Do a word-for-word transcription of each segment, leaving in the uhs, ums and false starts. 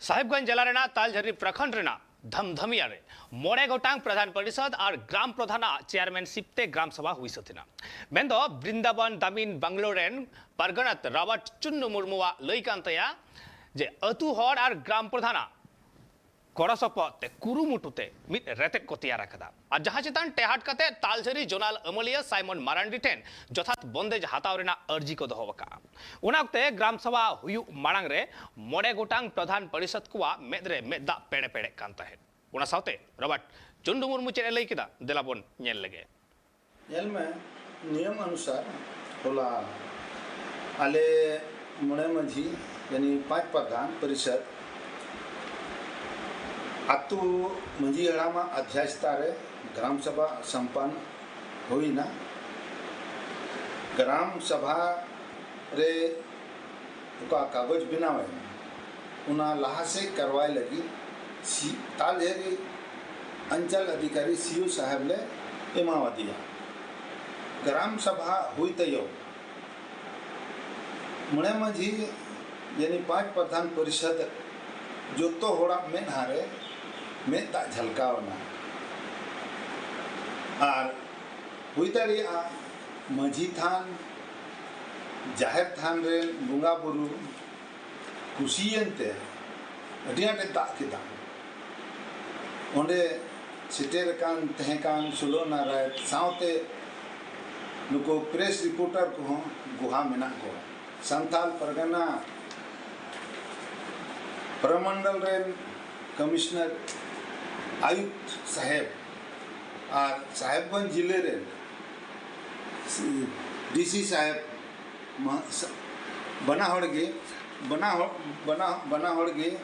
ᱥᱟᱦᱮᱵᱽᱜᱚᱸᱡᱽ ᱡᱮᱞᱟ ᱨᱮᱱᱟᱜ ᱛᱟᱞᱡᱷᱟᱹᱨᱤ ᱯᱨᱚᱠᱷᱚᱸᱰ ᱨᱮᱱᱟᱜ ᱫᱷᱟᱢᱫᱷᱟᱢᱤᱭᱟ ᱨᱮ ᱢᱚᱬᱮ ᱜᱚᱴᱟᱝ ᱯᱨᱚᱫᱷᱟᱱ ᱯᱚᱨᱤᱥᱚᱫᱽ ᱟᱨ ᱜᱨᱟᱢ ᱯᱨᱚᱫᱷᱟᱱᱟᱜ ᱪᱮᱭᱟᱨᱢᱮᱱᱥᱤᱯ ᱛᱮ ᱜᱨᱟᱢ ᱥᱚᱵᱷᱟ ᱦᱩᱭ ᱥᱟᱹᱛ ᱮᱱᱟ᱾ ᱢᱮᱱᱫᱚ ᱵᱨᱤᱱᱫᱟᱵᱚᱱ ᱫᱟᱢᱤᱱ ᱵᱟᱝᱞᱳ ᱨᱮᱱ ᱯᱟᱨᱜᱟᱱᱟᱛ ᱨᱟᱵᱟᱨᱴ ᱪᱩᱱᱱᱩ ᱢᱩᱨᱢᱩᱣᱟᱜ ᱞᱟᱹᱭ ᱠᱟᱱ ᱛᱟᱭᱟ ᱡᱮ ᱟᱹᱛᱩ ᱦᱚᱲ ᱟᱨ ᱜᱨᱟᱢ ᱯᱨᱚᱫᱷᱟᱱᱟᱜ ᱜᱚᱲᱚ ᱥᱚᱯᱚᱦᱚᱫ ᱛᱮ ᱠᱩᱨᱩᱢᱩᱴᱩ ᱛᱮ ᱢᱤᱫ ᱨᱮᱛᱮᱫ ᱠᱚ ᱛᱮᱭᱟᱨ ᱟᱠᱟᱫᱟ᱾ ᱟᱨ ᱡᱟᱦᱟᱸ ᱪᱮᱛᱟᱱ ᱴᱮᱦᱟᱴ ᱠᱟᱛᱮ ᱛᱟᱞᱡᱷᱟᱹᱨᱤ ᱡᱳᱱᱟᱞ ᱟᱹᱢᱟᱹᱞᱤᱭᱟᱹ ᱥᱟᱭᱢᱚᱱ ᱢᱟᱨᱟᱱᱰᱤ ᱴᱷᱮᱱ ᱡᱚᱛᱷᱟᱛ ᱵᱚᱱᱫᱮᱡ ᱦᱟᱛᱟᱣ ᱨᱮᱱᱟᱜ ᱟᱹᱨᱡᱤ ᱠᱚ ᱫᱚᱦᱚ ᱟᱠᱟᱫᱼᱟ᱾ ᱚᱱᱟ ᱚᱠᱛᱮ ᱜᱨᱟᱢ ᱥᱚᱵᱷᱟ ᱦᱩᱭᱩᱜ ᱢᱟᱲᱟᱝ ᱨᱮ ᱢᱚᱬᱮ ᱜᱚᱴᱟᱝ ᱯᱨᱚᱫᱷᱟᱱ ᱯᱚᱨᱤᱥᱚᱫᱽ ᱠᱚᱣᱟᱜ ᱢᱮᱫ ᱨᱮ ᱢᱮᱫ ᱫᱟᱜ ᱯᱮᱲᱮ ᱯᱮᱲᱮᱜ ᱠᱟᱱ ᱛᱟᱦᱮᱸᱫ᱾ ᱚᱱᱟ ᱥᱟᱶᱛᱮ ᱨᱚᱵᱟᱨᱴ ᱪᱩᱱᱰᱩ ᱢᱩᱨᱢᱩ ᱪᱮᱫ ᱮ ᱞᱟᱹᱭ ᱠᱮᱫᱟ, ᱫᱮᱞᱟ ᱵᱚᱱ ᱧᱮᱞ ᱞᱮᱜᱮ᱾ ᱧᱮᱞ ᱢᱮ, ᱱᱤᱭᱚᱢ ᱚᱱᱩᱥᱟᱨ ᱦᱚᱞᱟ ᱟᱞᱮ ᱢᱚᱬᱮ ᱢᱟᱹᱡᱷᱤ, ᱭᱟᱱᱤ ᱯᱟᱸᱪ ᱯᱨᱚᱫᱷᱟᱱ ᱯᱚᱨᱤᱥᱚᱫᱽ, ᱟᱛᱳ ᱢᱟᱹᱡᱷᱤ ᱦᱟᱲᱟᱢᱟᱜ ᱟᱫᱷᱭᱟᱪᱷᱛᱟ ᱨᱮ ᱜᱨᱟᱢ ᱥᱚᱵᱷᱟ ᱥᱚᱢᱯᱚᱱᱱᱚ ᱦᱩᱭᱱᱟ᱾ ᱜᱨᱟᱢ ᱥᱚᱵᱷᱟ ᱨᱮ ᱚᱠᱟ ᱠᱟᱜᱚᱡᱽ ᱵᱮᱱᱟᱣ ᱮᱱ, ᱚᱱᱟ ᱞᱟᱦᱟ ᱥᱮᱫ ᱠᱟᱨᱣᱟᱭ ᱞᱟᱹᱜᱤᱫ ᱥᱤ-, ᱛᱟᱞᱡᱷᱟᱹᱨᱤ ᱚᱧᱪᱚᱞ ᱚᱫᱷᱤᱠᱟᱨᱤ ᱥᱤᱭᱩ ᱥᱟᱦᱮᱵᱽ ᱞᱮ ᱮᱢᱟᱣᱟᱫᱮᱭᱟ᱾ ᱜᱨᱟᱢ ᱥᱚᱵᱷᱟ ᱦᱩᱭ ᱛᱟᱭᱚᱢ ᱢᱚᱬᱮ ᱢᱟᱹᱡᱷᱤ, ᱭᱟᱱᱤ ᱯᱟᱸᱪ ᱯᱨᱚᱫᱷᱟᱱ ᱯᱚᱨᱤᱥᱚᱫᱽ, ᱡᱚᱛᱚ ᱦᱚᱲᱟᱜ ᱢᱮᱫᱦᱟ ᱨᱮ ᱢᱮᱫ ᱫᱟᱜ ᱡᱷᱟᱞᱠᱟᱣ ᱮᱱᱟ᱾ ᱟᱨ ᱦᱩᱭ ᱫᱟᱲᱮᱭᱟᱜᱼᱟ, ᱢᱟᱹᱡᱷᱤ ᱛᱷᱟᱱ, ᱡᱟᱦᱮᱨ ᱛᱷᱟᱱ ᱨᱮᱱ ᱵᱚᱸᱜᱟ ᱵᱩᱨᱩ ᱠᱩᱥᱤᱭᱮᱱ ᱛᱮ ᱟᱹᱰᱤ ᱟᱸᱴᱮ ᱫᱟᱜ ᱠᱮᱫᱟ᱾ ᱚᱸᱰᱮ ᱥᱮᱴᱮᱨ ᱟᱠᱟᱱ ᱛᱟᱦᱮᱸ ᱠᱟᱱ ᱥᱩᱞᱚ ᱱᱟᱨᱟᱭᱚᱱ ᱥᱟᱶᱛᱮ ᱱᱩᱠᱩ ᱯᱨᱮᱥ ᱨᱤᱯᱳᱨᱴᱟᱨ ᱠᱚᱦᱚᱸ ᱜᱩᱦᱟ ᱢᱮᱱᱟᱜ ᱠᱚᱣᱟ᱾ ᱥᱟᱱᱛᱟᱞ ᱯᱟᱨᱜᱟᱱᱟ ᱯᱨᱚᱢᱚᱱᱰᱚᱞ ᱨᱮᱱ ᱠᱚᱢᱤᱥᱚᱱᱟᱨ, ᱟᱭᱩᱠᱛ ᱥᱟᱦᱮᱵᱽ ᱟᱨ ᱥᱟᱦᱮᱵᱽᱜᱚᱸᱡᱽ ᱡᱤᱞᱟᱹ ᱨᱮᱱ ᱰᱤᱥᱤ ᱥᱟᱦᱮᱵᱽ, ᱢᱟ-, ᱥᱟ-, ᱵᱟᱱᱟ ᱦᱚᱲ ᱜᱮ, ᱵᱟᱱᱟ ᱦᱚᱲ, ᱵᱟᱱᱟ, ᱵᱟᱱᱟ ᱦᱚᱲ ᱜᱮ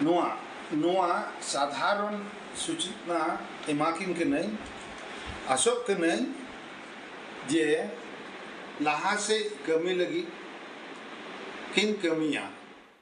ᱱᱚᱣᱟ, ᱱᱚᱣᱟ ᱥᱟᱫᱷᱟᱨᱚᱱ ᱥᱩᱪᱚᱱᱟ ᱮᱢᱟᱠᱤᱱ ᱠᱟᱹᱱᱟᱹᱧ, ᱟᱥᱚᱜ ᱠᱟᱹᱱᱟᱹᱧ ᱡᱮ ᱞᱟᱦᱟ ᱥᱮᱫ ᱠᱟᱹᱢᱤ ᱞᱟᱹᱜᱤᱫ ᱠᱤᱱ ᱠᱟᱹᱢᱤᱭᱟ᱾